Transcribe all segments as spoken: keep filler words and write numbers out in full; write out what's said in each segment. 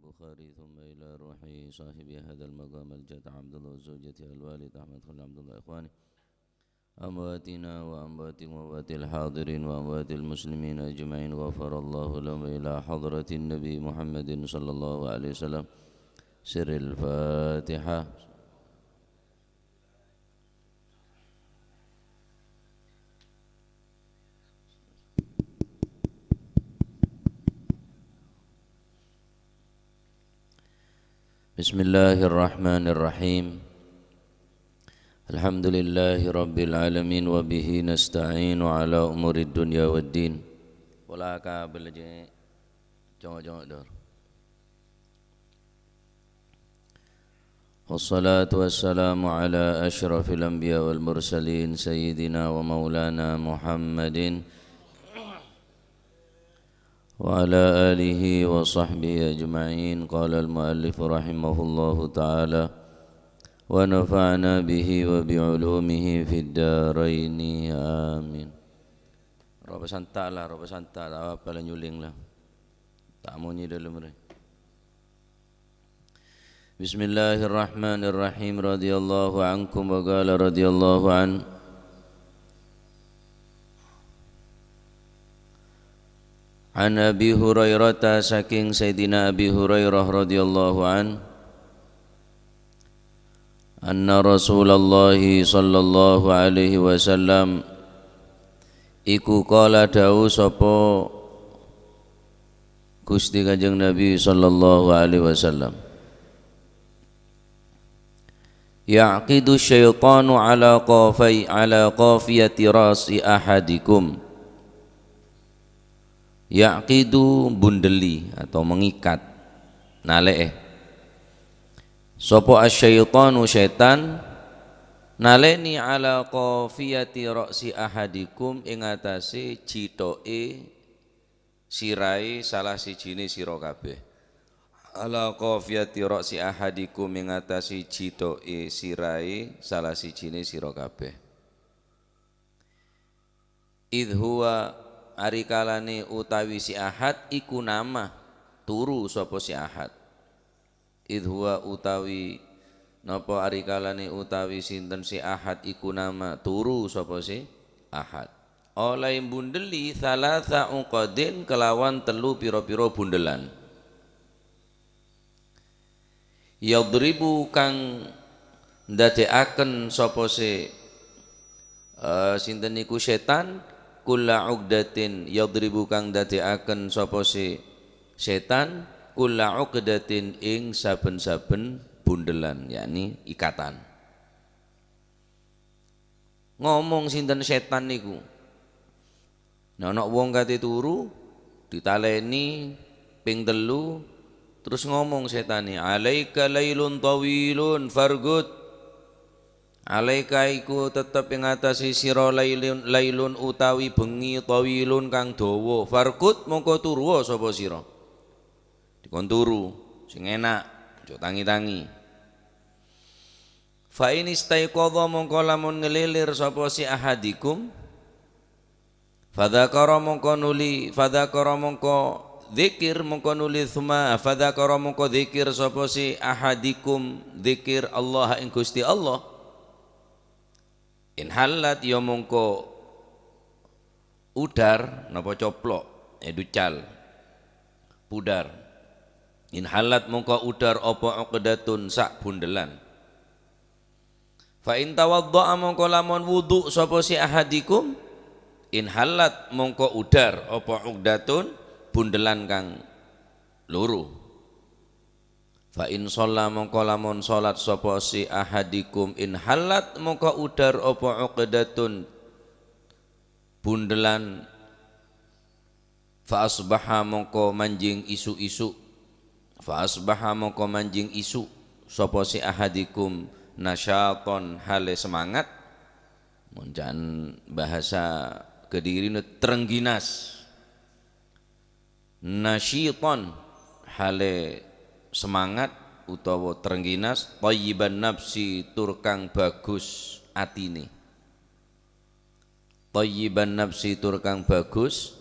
البخاري ثم إلى روح صاحب هذا المقام الجد عبد الله وزوجته الوالد أحمد خليل عبد الله إخواني أمواتنا وأمواتكم وأموات الحاضرين وأموات المسلمين أجمعين غفر الله لهم إلى حضرة النبي محمد صلى الله عليه وسلم سر الفاتحة. بسم الله الرحمن الرحيم. الحمد لله رب العالمين وبه نستعين على أمور الدنيا والدين. Pola kabel aja. Congok-congok dor. والصلاة والسلام على أشرف الأنبياء والمرسلين سيدنا ومولانا محمد وعلى آله وصحبه أجمعين. قال المؤلف رحمه الله تعالى ونفعنا به وبعلومه في الدارين آمين. Ropa santa la, ropa santa, ta' apa la nyuling la. Ta' monyi dâlem rè. Bismillahirrahmanirrahim. Radhiyallahu ankum wa qala radhiyallahu an. An Abi Hurairah, saking Sayyidina Abi Hurairah radhiyallahu an, anna Rasulullah sallallahu alaihi wasallam iku qala, dawuh sapa Gusti Kanjeng Nabi sallallahu alaihi wasallam, "Ya'qidu syaitanu ala qafai-, ala qafiyati ra'si ahadikum." Ya'qidu, bundeli atau mengikat, nalè'è. Sapa asyaitanu, setan, nalèni ala qafiyati ra'si ahadikum, ing atase jitho'e sirae salah sijine sira kabeh. Ala qafiyati ra'si ahadikum, ing atase jitho'e sirae salah sijine sira kabeh. Idh huwa, arikalane utawi si Ahad iku nama, turu sapa si Ahad. Idh huwa utawi napa arikalane utawi sinten si Ahad iku nama, turu sapa si Ahad. Olai mbundeli thalatha uqadin kelawan telu pira-pira bundelan. Yadribu kang ndadekaken sapa se, eh, sinten niku setan, kulla uqdatin, yadribu kang ndadekaken sapa se setan, kulla uqdatin ing saben-saben bundelan, yakni ikatan. Ngomong sinten setan niku. Nah, ana wong kate turu, ditaleni ping tellu, terus ngomong setane, "Alaika lailun tawilun, fargud." Alaika iku tetep ing atase sira lailun, lailun utawi bengi tawilun kang dawa. Fargud, mongko turuwa sapa sira. Dikon turu, sing enak, aja tangi-tangi. Fa in istaiqadha, mongko lamun ngelilir sapa si ahadikum, fadzakara mongko nuli, fadzakara mongko dzikir, mongko nuli tsumma, fadzakara mongko dzikir sapa si ahadikum, dzikir Allah ing Gusti Allah. Inhallat, ya mongko udar, napa coplok, eh, ducal, pudar. Inhallat mongko udar apa uqdatun sak bundelan. Fa in tawadda'a mongko lamun wudu sapa si ahadikum, inhallat mongko udar apa uqdatun bundelan kang loro. Fa in shalla mongko lamun salat sapa si ahadikum, inhallat mongko udar apa uqdatun bundelan, fa asbaha mongko manjing isu-isu, fa asbaha mongko manjing isu sapa si ahadikum nasyatan hale semangat, mon can bahasa Kediri ne trengginas. Nasyitan, hale semangat utawa trengginas, thayyiban nafsi, tur kang bagus atine. Thayyiban nafsi, tur kang bagus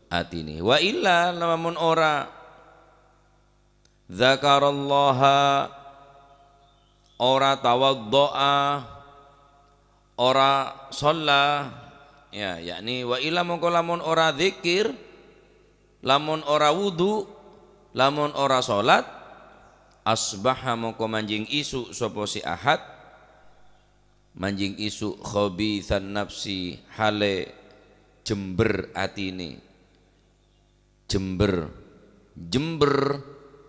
atine. Wa illa, lamun ora, Dzakarallaha, ora tawaddo'a, ora sholla, ya, yakni wa illa mongko lamun ora dzikir, lamun ora wudu, lamun ora sholat, asbaha mongko manjing isu sapa si Ahad, manjing isu khabithan nafsi hale jember atine. Jember, jember,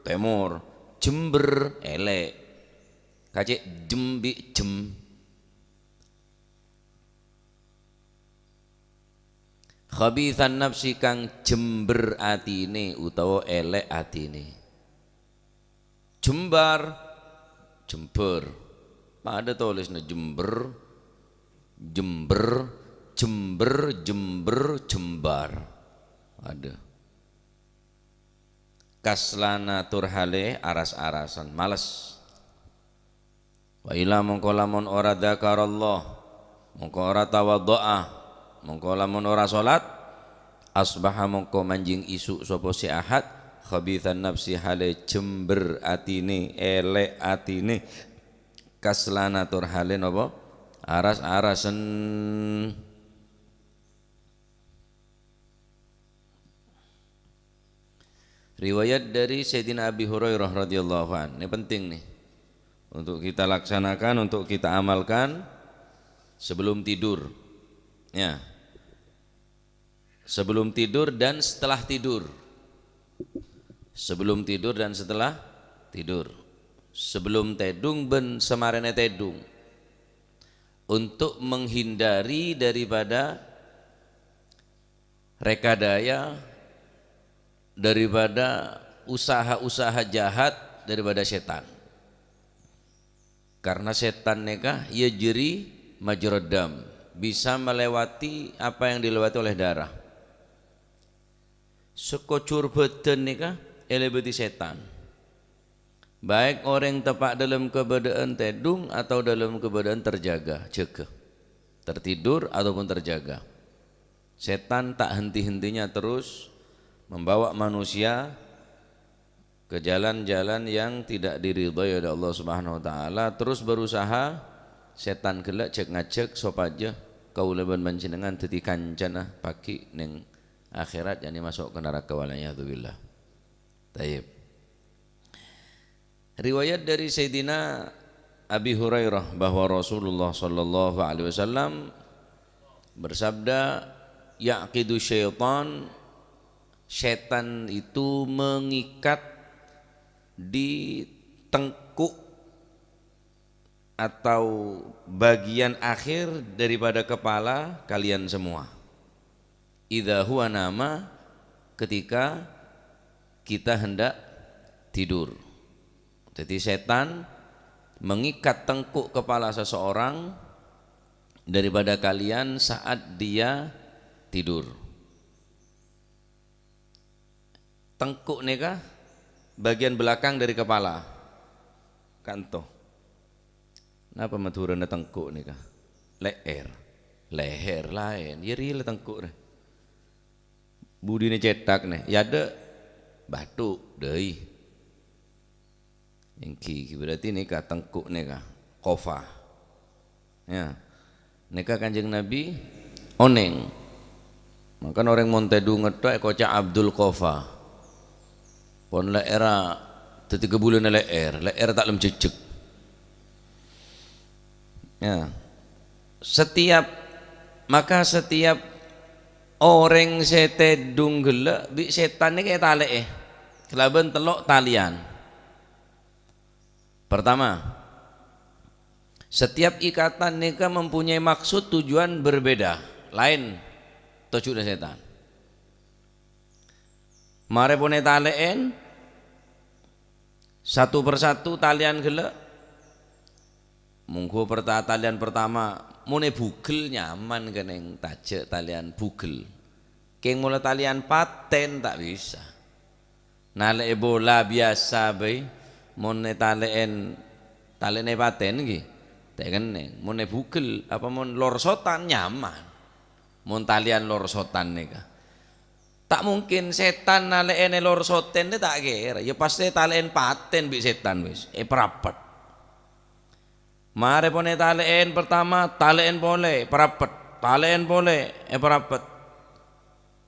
temor, jember, elek. Kace' jem bi' jem. Khabithan nafsi kang jember atine utawa elek atine. Jembar, jember. Padha tolesna jember, jember, jember, jember, jembar. Padha. Kaslana tur hale aras-arasan, males. Wa illa mongko lamun ora dzakarallah, mongko ora tawaddo'a, mongko lamun ora sholat, asbaha mongko manjing isu sapa si Ahad, khabithan nafsi hale jember atine, elek atine, kaslana tur hale napa? Aras-arasen. Riwayat dari Sayyidina Abi Hurairah radhiyallahu anhu. Ini penting nih untuk kita laksanakan, untuk kita amalkan sebelum tidur. Ya. Sebelum tidur dan setelah tidur. Sebelum tidur dan setelah tidur. Sebelum tedung bân samarèna tedung. Untuk menghindari daripada rekadaya, daripada usaha-usaha jahat daripada setan. Karena setan nèka, ya, jari majrad dam, bisa melewati apa yang dilewati oleh darah. Sakojur bâdân nèka èlèbâdhi setan. Baik orèng teppa' dalam keadaan tedung atau dalam keadaan terjaga, jaga. Tertidur ataupun terjaga. Setan tak henti-hentinya terus membawa manusia ke jalan-jalan yang tidak diridhai oleh Allah Subhanahu wa Ta'ala, terus berusaha setan ghellâ' jhâk-ngajhâk sopajâ kaulâ bân panjhennengan dhâddhi kancana paghi' neng akhirat, yakni maso' ka naraka, wal iyadzubillah. Tayyib. Riwayat dari Sayyidina Abi Hurairah bahwa Rasulullah sallallahu alaihi wasallam bersabda, "Ya'qidu syaitan, setan itu mengikat di tengkuk atau bagian akhir daripada kepala kalian semua." Idza huwa nama, ketika kita hendak tidur. Jadi, setan mengikat tengkuk kepala seseorang daripada kalian saat dia tidur. Tengkuk nèka bagian belakang dari kepala. Kanto. Napa Madhurâna tengkuk nèka? Le'er. Leher laèn. Ya, rèya la tengkuk rè. Budina cèthak nè. Ya, adâ' bathuk, dâi. Èngghi, berarti nèka tengkuk nèka. Kofa. Ya. Nèka Kanjeng Nabi onèng. Mangkana orèng mon tèdung ngetthok èkoca' Abdul Kofa. Pon le'erra dhâddhi ghâbulâna le'er, le'er ta' lem jhejjhek. Ya. Setiap, maka setiap orèng sè tèdung ghellâ' bi' setan nèka ètalè'è kalabân tello' talian. Pertama, setiap ikatan nèka mempunyai maksud tujuan berbeda, laèn tojjhuna setan. Marè pon ètalè'èn, satu persatu talian ghellâ'. Mongghu perta-, talian pertama, mon èbugel nyaman kènèng tajâ' talian bugel. Kèng mola talian patèn ta' bisa. Nalè'è bola biyasa bhâi, mon ètalè'èn, talè'na patèn ghi, ta' kennèng. Mon èbugel, apa mon lorsotan nyaman. Mon talian lorsotan nèka. Ta' mungkin sètan nalè'èn è lor sotèn ta' kèra. Ya pastè talè'èn patèn bi' sètan wis, èparapet. Marè pon ètalè'èn partama, talè'èn polè, èparapet. Talè'èn polè, èparapet.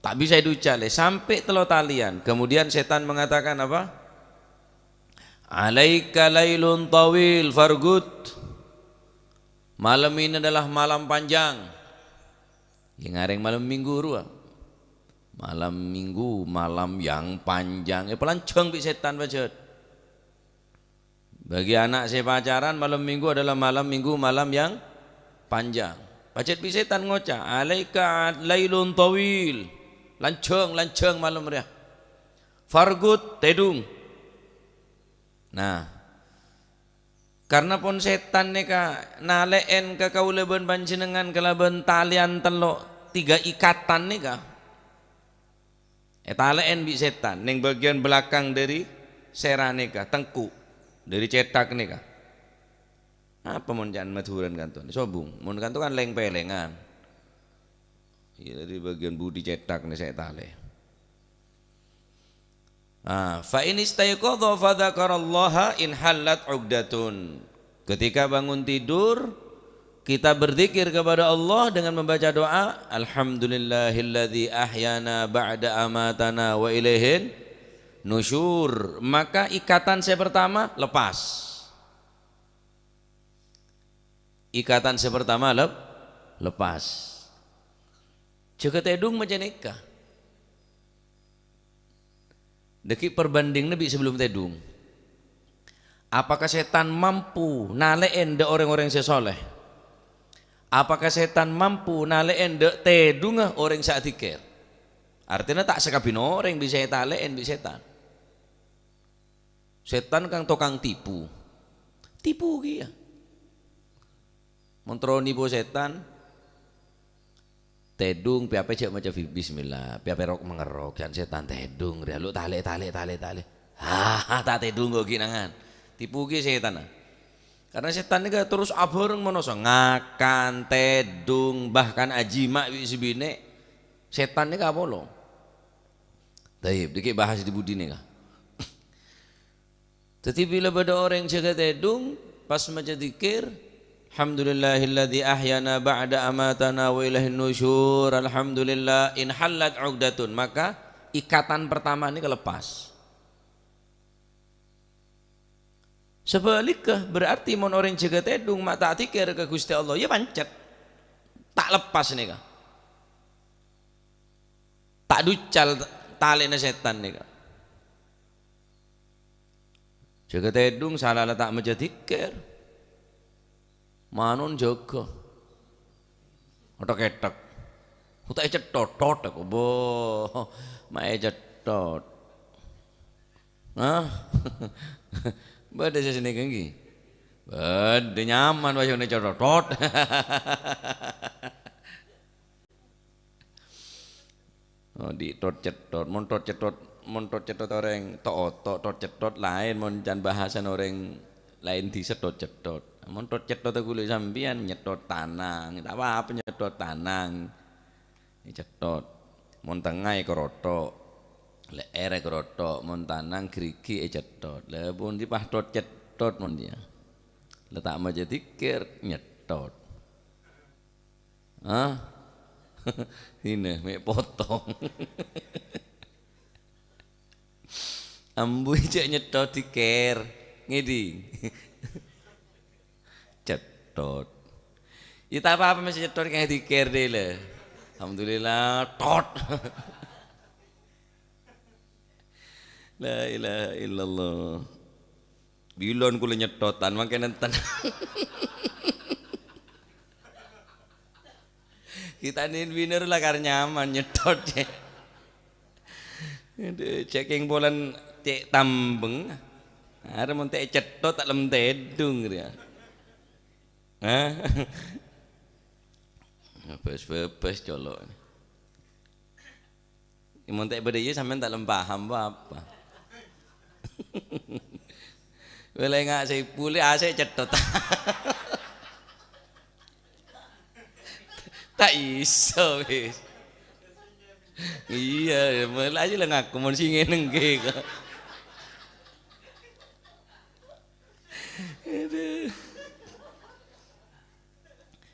Ta' bisa èducalè, sampè' tello talèyan. Kemudian sètan mengatakan apa? "Alaika lailun tawil, fargud." Malam ini adalah malam panjang. Ya, ngarèng malam Minggu rowa. Malam Minggu, malam yang panjang. Ya, palanjhâng bi' sètan, pajhât. Bagi anak sè pacaran, malam Minggu adalah malam Minggu, malam yang panjang. Pajhât bi' sètan ngoca', "Alaika lailun tawil." Lanjhâng, lanjhâng malem rèya. "Fargud, tèdung." Nah, karna pon sètan nèka nalè'èn ka kaulâ bân panjhennengngan kalabân talèyan tello', tiga ikatan nèka. Ètalè'èn bi' sètan neng bagiyan belakang dhâri sèra nèka, tengku, dhâri cèthak nèka. Apa mon ca'na Madhurâna kanto? Sobung. Mon kanto kan lèng-pèlèngan. Iyâ, dhâri bagiyan budi cèthak nè sè ètalè. Ah, "Fa in istaiqadha fa dzakarallaha in hallat 'uqdatun." Ketika bangun tidur, kita berzikir kepada Allah dengan membaca doa, "Alhamdulillahilladzi ahyana ba'da amatana wa ilaihin nusyur." Maka ikatan sè pertama lepas. Ikatan sè pertama lep-, lepas. Jâgâ tèdung macam nèka. Dhâggi' perbandinganna bi' sebelum tèdung. Apakah sètan mampu nalè'èn dâ' rèng-orèng sè soleh? Apakah sètan mampu nalè'èn dâ' tèdungnga orèng sè adzikir? Artèna ta' sakabinna orèng bisa ètalè'èn bi' sètan. Sètan kan tokang tipu. Tipu kèya. Mon terro nipo sètan, tèdung, pèapè jhâ' maca bi-, bismillah, pèapè rok-, mangerrok, jhân sètan tèdung, rèya lu talè', talè', talè', talè'. Ha, ha, ta' tèdung kok ginangan. Tipu kèya sètan, ah. Karna sètan nèka terros abhâreng manossa, ngakan, tèdung, bahkan ajima' bi' sè binè'. Sètan nèka apolong. Taib, dhâggi' bahas di budi nèka. Dhâddhi, bilâ bâdâ orèng jâgâ tèdung, pas maca dzikir, "Alhamdulillahilladzi ahyana ba'da amatana wa ilaihin nusyur, alhamdulillah, in hallat 'uqdatun," maka ikatan pertama nèka lepas. Sabhâligghâ, berarti mon orèng jâgâ tèdung ma' ta' dzikir ka Ghustè Allah, ya pancèt ta' lepas nèka. Ta' duccal talèna sètan nèka. Jâgâ tèdung, sala la ta' maca dzikir. Manon jâgâ. Othok-èthok. Otak ècèthot, thot, aku. Bo, ma' ècèthot. Hah? Bâdâ sè sanèka ngghi? Bâdâ, nyaman, wajâna cèthot, thot. Oh, di' thot-cèthot. Mon thot-cèthot, mon thot-cèthot orèng to'-oto', thot-cèthot laèn, mon can bahasana orèng laèn dhisa thot-cèthot. Mon thot-cèthot kaulâ sampèyan nyèthot tanang, ta' apa-apa nyèthot tanang. Ècèthot. Mon tengnga èkarotho', lè'èr èkarotho', mon tanang gherighi' ècèthot. Lha, pon di' pas thot-cèthot mon jiyâ. La ta' maca dzikir, nyèthot. Hah? Dinah, mè' potong. Ambu jhâ' nyèthot dzikir. Ngèdhing. Cèthot. Ya, ta' apa-apa, mèsè cèthot kèng dzikir dâlâ. Alhamdulillah, thot. La ilaha illallah. Bilân kaulâ nyèthotan, mangkèn enten. Kita nin winner la kar nyaman nyèthot, cè'. Adhu, cè' kèng polana cè' tambeng. Arè mon ta' ècèthot ta' lem tèdung rèya. Hah? Bâbâs-bâbâs colo'. Mon ta' bâdâ iyâ sampèyan ta' lem paham apa-apa. Wèlè nga' sè pulè asè' cèthot. Ta' iso, wis. Iyâ, mala aja la ngaku mon sè ngènè ngghi kok. Aduh.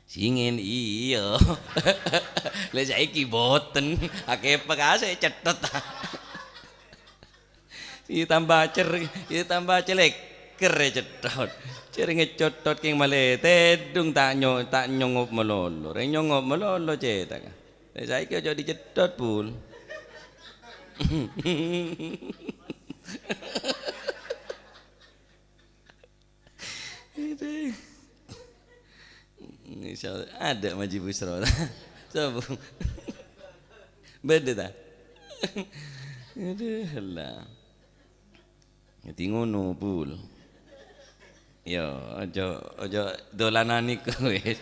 Sè ngènè iyâ. Lah saiki mboten. Akèpèk aja cèthot. Iyâ tambah cer-, iyâ tambah cèlèkèr cèthot. Jhârèngè cèthot kèng malè tèdung ta' nyo-, ta' nyongop malolo. Rèng nyongop malolo cèthok. Lah saiki aja dicèthot, Bul. Insyaallah ada Maji Busro. Sapa? Bâdâ ta? Aduh, Allah. Ngerti ngono, Bul. Yo, aja, aja dolanan iku wis.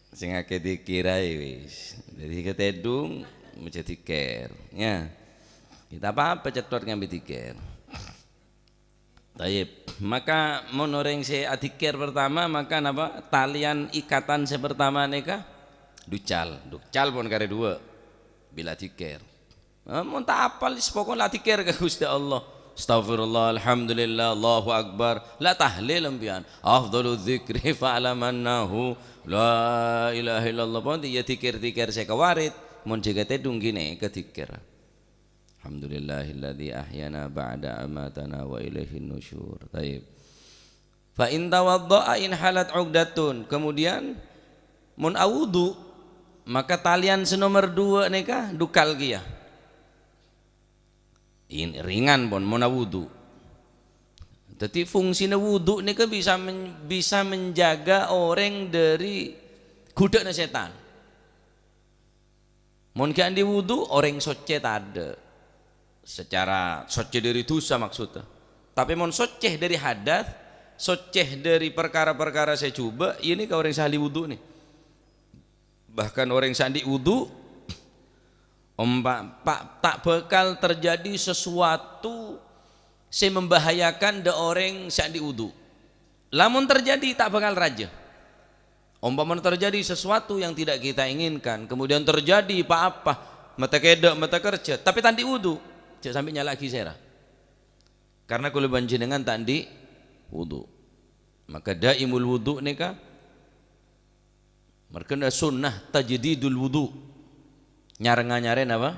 Sing akè dzikir ae wis. Dadi katèdung, maca dzikir, ya. Kita apa-apa cèthot ngambi dzikir. Tayyib. Maka mon orèng sè adzikir pertama, maka napa? Talian ikatan sè pertama nèka ducal. Ducal pon karè duwâ'. Bilâ dzikir. Eh, mon ta' apal, wis pokok la dzikir ka Gusti Allah. Astagfirullah, alhamdulillah, Allahu Akbar. La tahlil empiyan. Afdalu dzikri fa'lam annahu la ilaha illallah. Pon iyâ dzikir-dzikir sè kawarit. Mon jâgâ tèdung ghi nèka dzikir. Alhamdulillahilladzi ahyana ba'da amatana wa ilaihin nusyur. Tayyib. Fa in tawadda'a in halat 'uqdatun. Kemudian, mon awudu, maka talian sè nomer duwâ' nèka ducal kèya. In-, ringan pon, mon awudu. Dadi, fungsina wudu nèka bisa men-, bisa menjaga orèng dâri ghudhâ'na sètan. Mon ghi' andi' wudu, orèng soccè tadâ'. Secara soccè dâri dhusa maksudda. Tapè mon soccè dâri hadas, soccè dâri parkara-parkara sè jhubâ', iyâ nèka orèng sè ahli wudu nè. Bahkan orèng sè andi' wudu, ompa-, pa-, ta' bhâkal terjadi sesuatu sè membahayakan dâ' orèng sè andi' wudu. Lamon terjadi, ta' bhâkal rajâ. Ompamana terjadi sesuatu yang tidak kita inginkan, kemudian terjadi pa-apa, mata kèdâ', mata kerja, tapè ta' andi' wudu, jhâ' sampè' nyala'aghi sèra. Karena kaulâ panjhennengan ta' andi' wudu. Maka daimul wudu nèka marghâna sunnah tajdidul wudu. Nyar-nganyarè napa?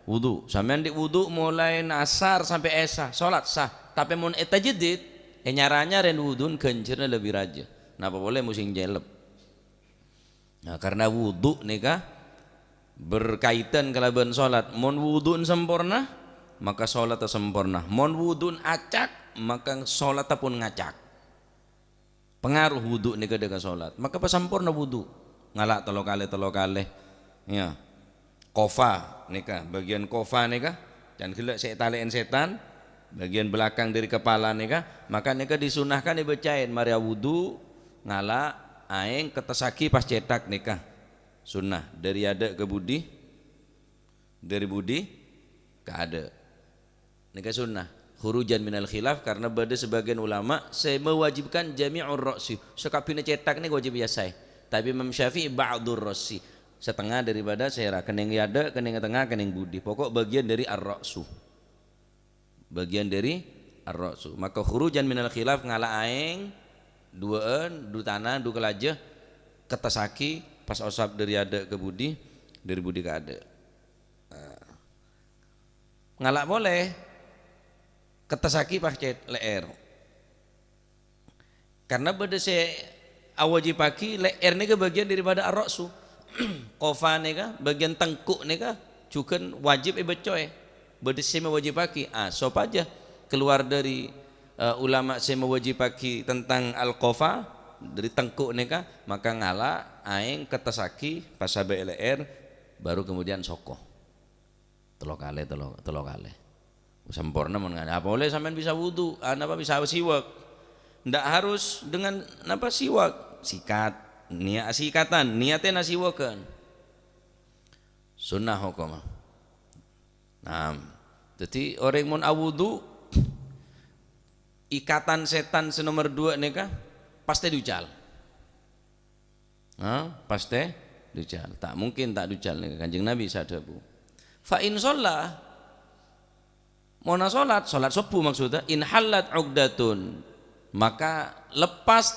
Wudu. Sampèyan andi' wudu molaè asar sampè' isya, salat sah. Tapè mon ètajdid, ènyar-anyarè wudun ghânjhârânna lebbi rajâ. Napa polè musim cellep. Nah, karena wudu nèka berkaitan kalabân salat. Mon wudun samporna, maka salatta samporna. Mon wudun acak, maka salatta pon ngacak. Pangaruh wudu nèka dâ' ka salat. Maka pasamporna wudu. Ngala' tello kalè, tello kalè. Ya. Kofa nèka, bagian kofa nèka, can ghellâ' sè ètalè'è sètan, bagian belakang dâri kepala nèka, maka nèka disunnahkan èbâcaè, marè awudu, ngala', aèng, kettessaghi pas cèthak nèka. Sunnah, dâri adâ' ka budi, dâri budi ka adâ'. Nèka sunnah. Khurujan minal khilaf, karena bâdâ sebagian ulama sè mewajibkan jami'ur ra'si. Sakabbhiyânna cèthak nèka wajib èyassaè. Tapè Imam Syafi'i ba'dur ra'si. Satengnga daripada sèra, kennèng è adâ', kennèng è tengnga, kennèng budi. Pokok bagian dâri ar-ra'su. Bagian dâri ar-ra'su. Maka khurujan minal khilaf, ngala' aèng, duwâ'ân, du tana, du kalajâ, kettessaghi, pas osap dâri adâ' ka budi, dâri budi ka adâ'. Nah. Ngala' polè, kettessaghi pas cè-, lè'èr. Karena bâdâ sè awajibaghi lè'èr nèka bagian daripada ar-ra'su. Kofa nèka, bagian tengkuk nèka jhughân wajib èbâccoè. Bâdâ sè mewajibaghi, ah, sopajâ keluar dâri, eh, ulama sè mewajibaghi tentang al-kofa, dâri tengkuk nèka, maka ngala', aèng, kettessaghi, pas sabâ' è lè'èr, baru kemudian soko. Tello kalè, tello, tello kalè. Samporna mon ngala'. Apa polè sampèyan bisa wudu, ah, napa bisa siwak. Ndak harus dengan napa siwak, sikat, niat sikatan, niatnya siwakan. Sunnah hukumnya. Nah, jadi orèng mon awudu, ikatan sètan sè nomer duwâ' nèka pastè ducal. Ha, pastè ducal. Ta' mungkin ta' ducal nèka. Kanjeng Nabi sè adhâbu. Fa in shalla, monna sholat, sholat subuh maksudnya, in hallat uqdatun, maka lepas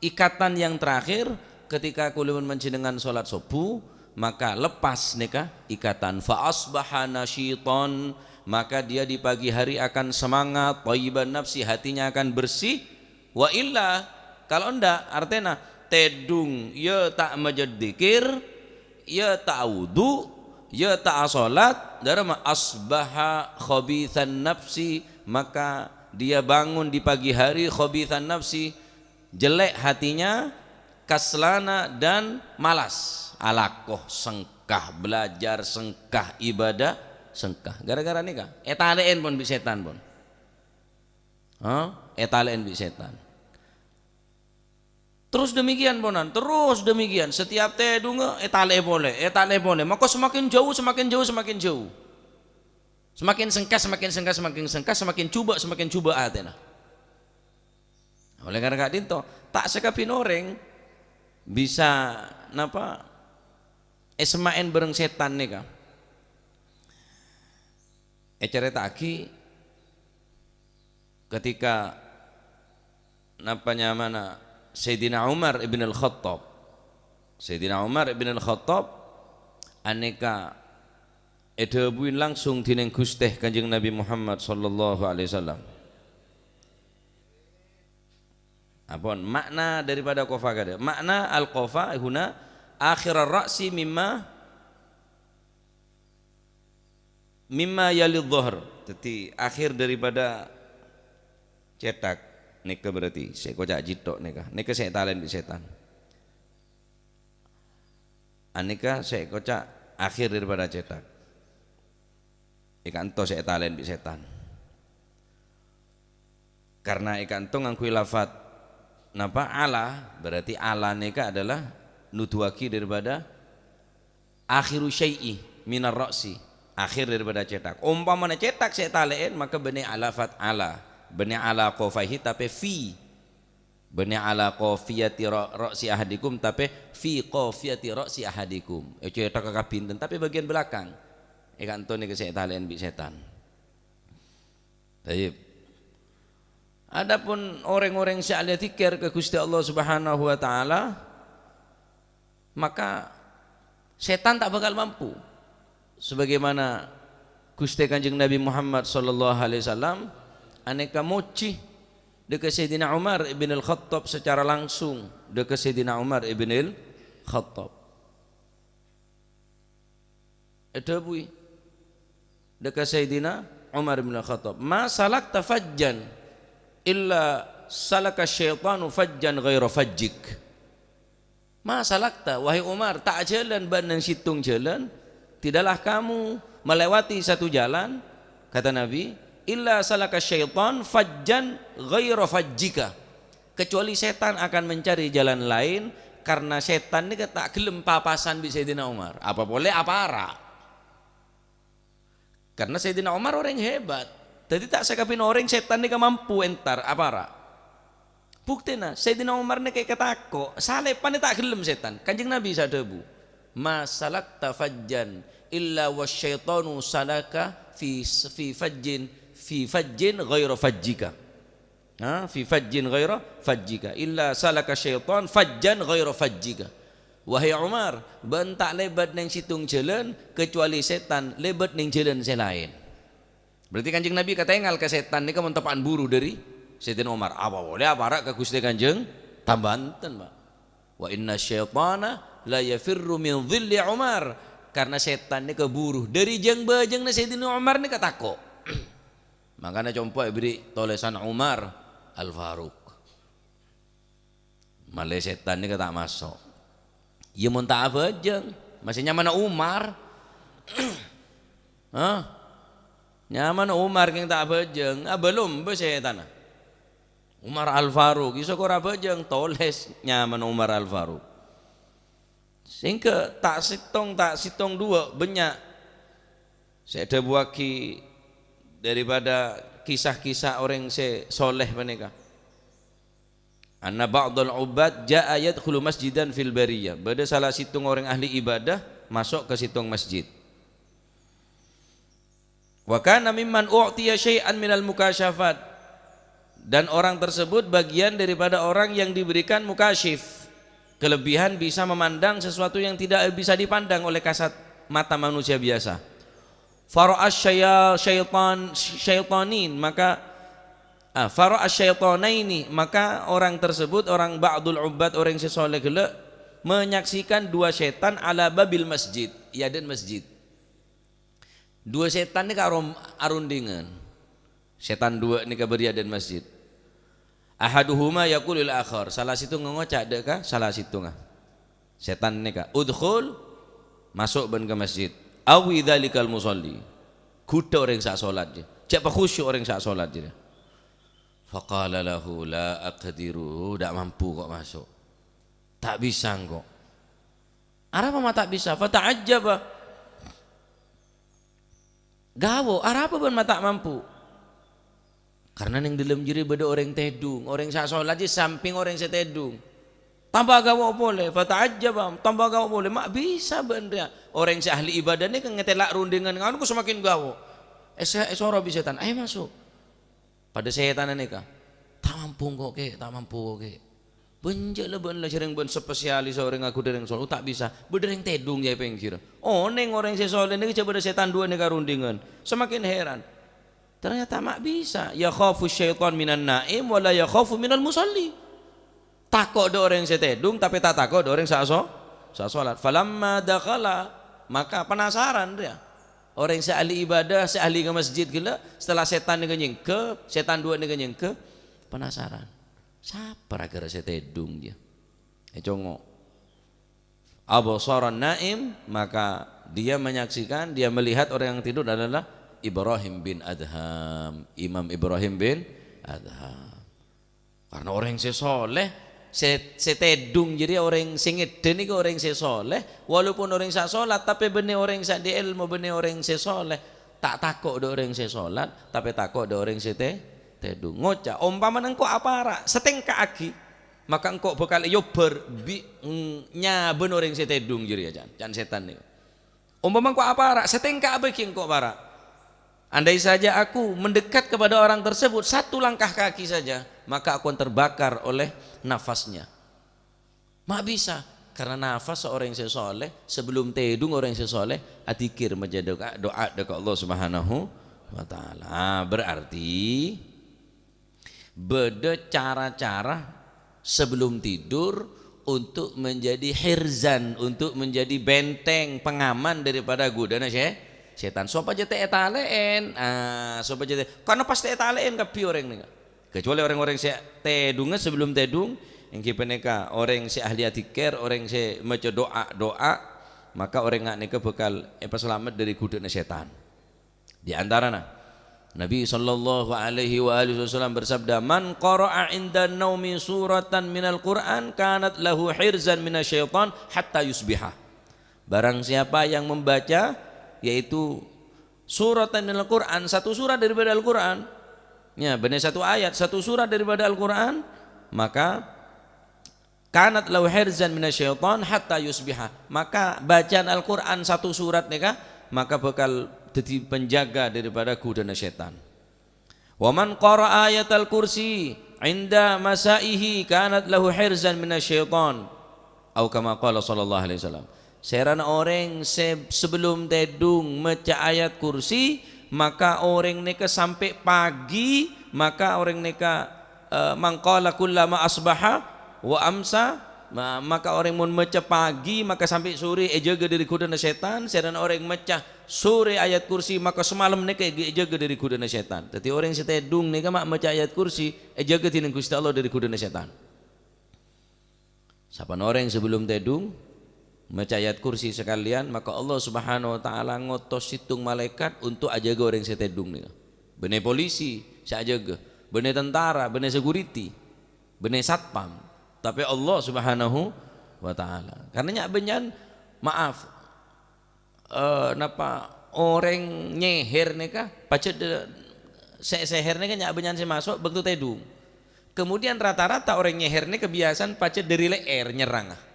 ikatan yang terakhir ketika kulun panjenengan sholat subuh, maka lepas nèka ikatan. Fa asbaha nasyiton, maka dia di pagi hari akan semangat, thayyiban nafsi, hatinya akan bersih. Wa illa, kalau endak, artèna tèdung, ya ta' majâ dzikir, ya ta' wudu, ya ta' asolat, dârâmma asbaha khabithan nafsi, maka dia bangun di pagi hari khabithan nafsi, jelek hatinya, kaslana, dan malas. Alako sengka, belajar sengka, ibadah sengka. Gara-gara nèka, ètalè'è pon bi' sètan pon. Ha? Ètalè'è bi' sètan. Terus demikian, ponan. Terus demikian. Setiap tèdungnga, ètalè'è polè, ètalè'è polè. Maka semakin jauh, semakin jauh, semakin jauh. Semakin sengka, semakin sengka, semakin sengka, semakin jhubâ', semakin jhubâ' atèna. Oleh karena ka'dinto, ta' sakabin orèng bisa, napa, èsemma'è bâreng sètan nèka. Ècarèta'aghi ketika, napa nyamana, Sayyidina Umar ibn al-Khattab. Sayyidina Umar ibn al-Khattab anèka èdhâbuwi langsung dhinèng Ghustè Kanjeng Nabi Muhammad sallallahu alaihi wasallam. Apon, makna daripada qafa kadhâ'. Makna al-qafa huna akhirar ra'si mimma, mimma yalidh dhahr. Dhâddhi, akhir daripada cèthak. Nèka berarti sè èkoca' jhitto' nèka. Nèka sè ètalè'è bi' sètan. Anèka sè èkoca' akhir daripada cèthak. È ka'anto sè ètalè'è bi' sètan. Karena è ka'anto ngangghuy lafat napa? Ala, berarti ala nèka adalah nuduwaghi daripada akhiru syai'i minar ra'si, akhir daripada cèthak. Ompamana cèthak sè ètalè'è, maka bânnè lafat ala, bânnè ala qafaihi, tapè fi. Bânnè ala qafiyati ra-, ra'si ahadikum, tapè fi qafiyati ra'si ahadikum. È cèthak ka kabinten, tapè bagian belakang. È ka'anto nèka sè ètalè'è bi' sètan. Tayyib. Adapun orèng-orèng sè ahli dzikir ka Ghustè Allah Subhanahu wa Ta'ala, maka sètan ta' bhâkal mampu. Sebagaimana Ghustè Kanjeng Nabi Muhammad sallallahu alaihi wasallam anèka mojhi dâ' ka Sayyidina Umar ibn al-Khattab secara langsung, dâ' ka Sayyidina Umar ibn al-Khattab. Èdhâbuwi dâ' ka Sayyidina Umar bin Khattab, "Ma salakta fajjan illa salaka syaitanu fajjan ghaira fajjik." "Ma salakta, wahai Umar, ta' ajhâlân bâ'na neng sèttong jhâlân, tidaklah kamu melewati satu jalan," kata Nabi, "illa salaka syaitan fajjan ghaira fajjika." Kecuali sètan akan mencari jalan lain, karena sètan nèka ta' ghellem papasan bi' Sayyidina Umar. Apa polè apara'. Karena Sayyidina Umar orèng hebat. Dhâddhi ta' sakabin orèng sètan nèka mampu entar apara'. Buktèna, Sayyidina Umar nèka èkatako', salèbhân ta' ghellem sètan. Kanjeng Nabi sè adhâbu, "Ma salakta fajjan illa wasyaitanu salaka fi, fi fajjin, fi fajjin ghaira fajjika." Ha, "Fi fajjin ghaira fajjika, illa salaka syaitan fajjan ghaira fajjika." Wahai Umar, bâ'na ta' lèbât neng sèttong jhâlân, kecuali sètan lèbât neng jhâlân sè laèn. Berarti Kanjeng Nabi katèngal ka sètan nèka mon teppa'an buru dâri Sayyidina Umar. Apa polè apara' ka Ghustè Kanjeng? Tambhânten, Pak. "Wa inna syaitana la yafirru min dhilli Umar." Karena sètan nèka buru dâri jâng-bâjângnga Sayyidina Umar nèka tako'. Mangkana compo' èberri' tolèsan Umar Al-Faruq. Malè sètan nèka ta' maso'. Iyâ mon ta' abhâjâng, masè nyamana Umar. Hah? Nyamana Umar kèng ta' abhâjâng, abâlum bâ sètanna. Umar Al-Faruq, iyâ sokor abhâjâng, tolès nyamana Umar Al-Faruq. Sehingga ta' sèttong, ta' sèttong duwâ' bânnya' sè èdhâbuwaghi daripada kisah-kisah orèng sè soleh panèka. "Anna ba'dal ubbad ja'a yadkhulu masjidan fil bariyah." Bâdâ sala sèttong orèng ahli ibadah maso' ka sèttong masjid. Wa kana mimman u'tiya syai'an minal mukasyafat. Dan orang tersebut bagian daripada orang yang diberikan mukasyif, kelebihan bisa memandang sesuatu yang tidak bisa dipandang oleh kasat mata manusia biasa. Fara'a syaya-, syaitan, syaitanin, maka, ah, fara'a syaitanaini, maka orang tersebut, orang ba'dul ubbad, orang sè soleh ghellâ', menyaksikan dua setan ala babil masjid, è adâ'na masjid. Dua setan nèka arom-, arondhingan. Setan dua nèka bâri' è adâ'na masjid. Ahaduhuma yaqulu lil akhar, sala sèttongnga ngoca' dâ' ka sala sèttongnga. Setan nèka, "Udkhul, maso' bân ka masjid. Awi dzalikal musalli." Ghudhâ orèng sè asolat jâ. Jhâ' pakhusyu' orèng sè asolat jâ. Faqala lahu, "La aqdiru, ta' mampu ko' maso'. Ta' bisa engko'." "Arapa ma' ta' bisa?" Fata'ajjaba. "Ghawo, arapa bân ma' ta' mampu?" Karna neng dâlem jârèya bâdâ orèng tèdung, orèng sè asolat è sampèng orèng sè tèdung. Tamba ghawo polè, fata'ajjaba, tamba ghawo polè, "Ma' bisa bân rèya? Orèng sè ahli ibadah nèka ngatèla' rondhingan nganu kok semakin ghawo." Èsè-, èsoro bi' setan, "Ayo maso'." Padâ setanna nèka, "Ta' mampu engko', Kè', ta' mampu engko', Kè'." "Bânjâ la bân la jârèng bân spesialis orèng aghudhâ orèng soleh, ta' bisa. Bâdâ orèng tèdung jâ è pèngghir." Onèng orèng sè soleh nèka jâ bâdâ setan dua nèka rondhingan. Semakin heran. Ternyata ma' bisa. Yakhafu syaitan minan naim wa la yakhafu minal musalli. Tako' dâ' orèng sè tèdung, tapè ta' tako' dâ' orèng sè aso-, sè asolat. Falamma dakhala, maka penasaran dia. Orèng sè ahli ibadah, sè ahli ka masjid ghellâ', setelah setan nèka nyèngghâ, setan dua nèka nyèngghâ, penasaran. Sapa ra ghârâ sè tèdung jâ? Ècongo'. Absharan naim, maka dia menyaksikan, dia melihat orang yang tidur adalah Ibrahim bin Adham, Imam Ibrahim bin Adham. Karna orèng sè soleh, sè, sè tèdung jârèya orèng sè ngèdhâ nèka orèng sè soleh, walaupun orèng sè asolat, tapè bânnè orèng sè andi' èlmo, bânnè orèng sè soleh, ta' tako' dâ' orèng sè solat, tapè tako' dâ' orèng sè tè-, tèdung. Ngoca', "Ompamana engko' apara', satèngka'aghi, maka engko' bhâkal èyobbhâr bi', mm, nyabâna orèng sè tèdung jârèya," can, can setan nèka. "Ompama engko' apara', satèngka'a bâgi engko' para'. Andai saja aku mendekat kepada orang tersebut satu langkah kaki saja, maka aku akan terbakar oleh nafasnya." Ma' bisa, karna nafas orèng sè soleh, sebelum tèdung orèng sè soleh, adzikir, maca do'a, do'a dâ' ka Allah Subhanahu wa Ta'ala. Ah, berarti bâdâ cara-cara sebelum tidur untuk menjadi hirzan, untuk menjadi benteng pengaman daripada godana sè-, setan. Sopajâ ta' ètalè'èn, ah, sopajâ ta', karna pastè ètalè'èn kabbhi orèng nèka. Kecuali orèng-orèng sè tèdungnga sebelum tèdung, èngghi panèka orèng sè ahli adzikir, orèng sè maca do'a-do'a, maka orèng nga' nèka bhâkal èpasalamet dâri godana setan. Di antarana, Nabi sallallahu alaihi wa alihi wasallam bersabda, "Man qara'a 'inda naumi suratan minal Qur'an kanat lahu hirzan minasyaitan hatta yusbiha." Barang siapa yang membaca, yaitu suratan minal Qur'an, satu surat daripada Al-Qur'an, ya, bânnè satu ayat, satu surat daripada Al-Qur'an, maka kanat lahu hirzan minasyaitan hatta yusbiha. Maka bacaan Al-Qur'an satu surat nèka, maka bhâkal dhâddhi penjaga daripada godana setan. "Wa man qara'a ayatal kursi 'inda masaihi kanat lahu hirzan minasyaitan." Au kama qala sallallahu alaihi wasallam. Sèrana orèng sè sebelum tèdung maca ayat kursi, maka orèng nèka sampè' pagi, maka orèng nèka, eh, "Man qala kullama asbaha wa amsa," ma-, maka orèng mon maca pagi, maka sampè' sore èjâgâ dâri godana setan, sèrana orèng maca sore ayat kursi, maka samalem nèka èjâgâ dâri godana setan. Dhâddhi orèng sè tèdung nèka ma' maca ayat kursi, èjâgâ dhinèng Ghustè Allah dâri godana setan. Sapan orèng sebelum tèdung maca ayat kursi sakalèyan, maka Allah Subhanahu wa Ta'ala ngotos sèttong malaèkat untuk ajâgâ orèng sè tèdung nèka. Bânnè polisi sè ajâgâ, bânnè tentara, bânnè security, bânnè satpam. Tapè Allah Subhanahu wa Ta'ala. Karna nya' bânnya'an, maaf, eh, napa orèng nyèhèr nèka pajhât, eh, sè sèhèr nèka nya' bânnya'an sè maso' bâkto tèdung. Kemudian rata-rata orèng nyèhèr nèka biyasana pajhât dâri lè'èr nyerranga.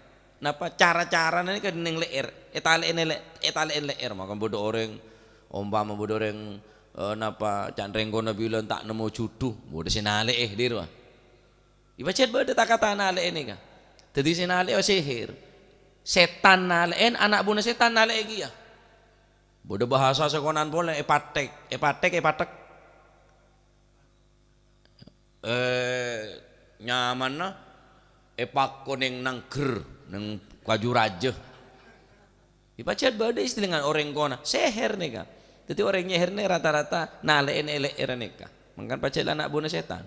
Napa cara-carana nèka neng lè'èr, ètalè'èn lè-, ètalè'èn lè'èr. Maka bâdâ orèng, ompama bâdâ orèng Eh, napa can rèng kona bilân ta' nemmo jhudhu? Bâdâ sè nalè'è, dhir, wah. Iyâ, pajhât bâdâ ta-kata nalè'è nèka. Dhâddhi sè nalè'è sèhèr. Sètan nalè'è, ana' buna sètan nalè'è kèya. Bâdâ bhâsa sè kona'an polè, èpathèk, èpathèk, èpathèk. Eh, nyamana èpakon neng nangghâr, neng kaju rajâ. Iyâ, pajhât bâdâ istilah orèng kona, sèhèr nèka. Dhâddhi orèng nyèhèr nè rata-rata nalè'è nè-, èlè'è ra nèka. Mangkana pajhât la ana' buna sètan.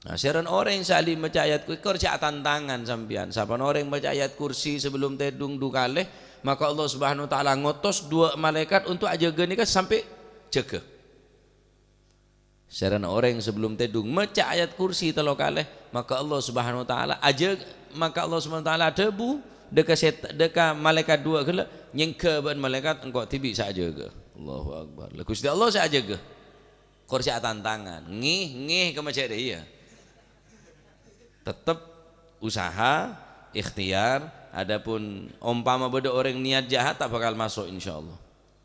Nah, sèrana orèng sè ahli maca ayat kursi, kor jhâ' atantangan sampèyan. Sapana orèng maca ayat kursi sabellum tèdung du kalè, maka Allah Subhanahu wa Ta'ala ngotos duwâ' malaèkat untuk ajâgâ nèka sampè' jâgâ. Sèrana orèng sabellum tèdung maca ayat kursi tello kalè, maka Allah Subhanahu wa Ta'ala ajâ-, maka Allah Subhanahu wa Ta'ala adhâbu dâ' ka sèt-, dâ' ka malaèkat duwâ' ghellâ', "Nyèngghâ bâ'na malaèkat, engko' dhibi' sè ajâgâ." Allahu Akbar. Lah, Ghustè Allah sè ajâgâ. Kor sè atantangan. Ngèh, ngèh ka maca dâ' iyâ. Tettep usaha, ikhtiar, adapun ompama bâdâ orèng niat jahat, ta' bhâkal maso', insyaallah.